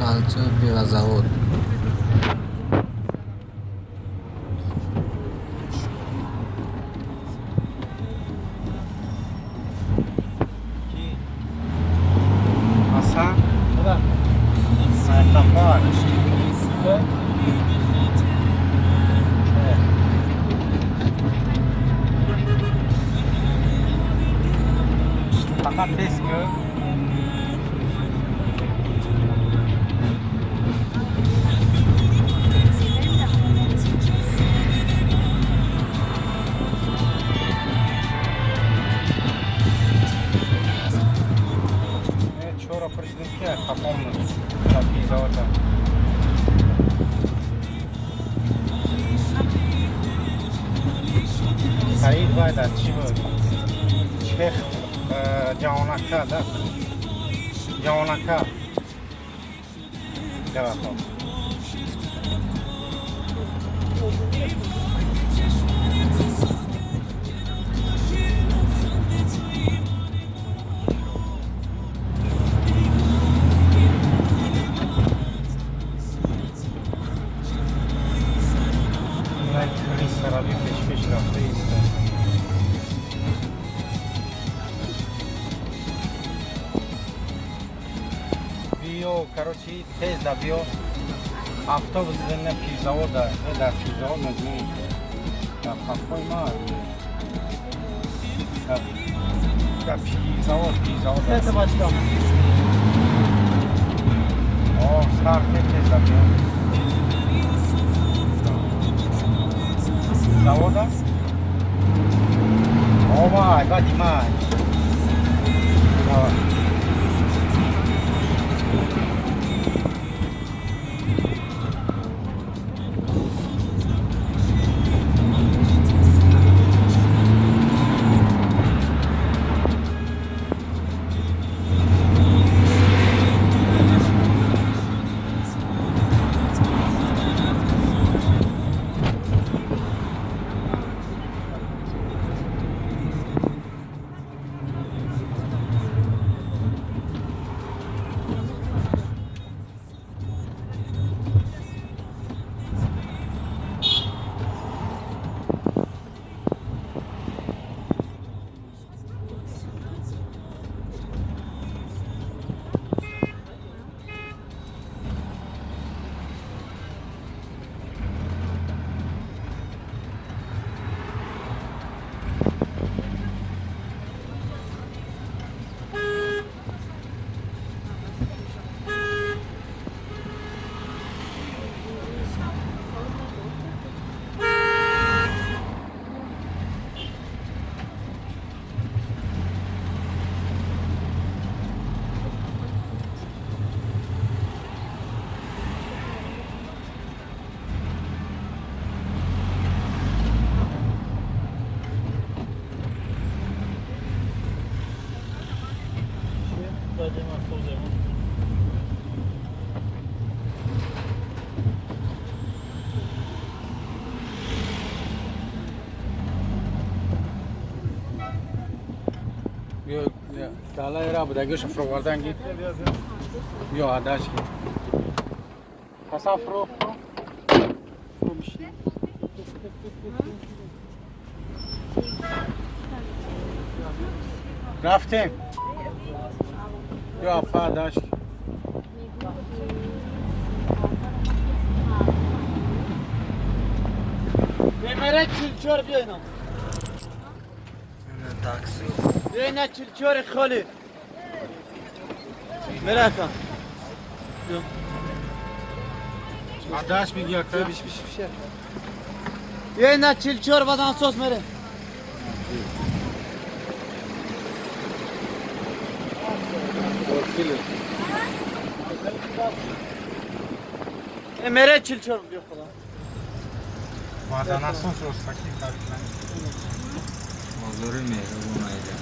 Кольцо, пивозавод. Асан? Сайтафар. Фақат тез ку. Чора пурсидем, ки қафон пизавода. Саид вайда чӣ буд? Чех ҷавонака да, ҷавонака давахо. Сараби пешпеш рафта иста. Биё, короче, тез да биё. Автобус на пивзавода, дар пивзавод мезмон. Дар қафои ма. Дар пивзавод, пивзавод. Сета бачка. О, сар тез да биё. Завода? О, май, бади май. Давай. Далайра будагиша фуроварданги. Биё, адаш ки. Ҳасан, фуро, фуро. Фуро бишин. Рафтем. Ё апа дашт. Мемере 44 биё ино. Такси. Биё ина 44 холи. Мере ака. Биё. Адаш биги ака. Биё биш биш биш. Биё ина 44 бадан сос мере. Мере 44 биё худо. Баданасос ростакӣ кардан. Бозори меҳрубон айда.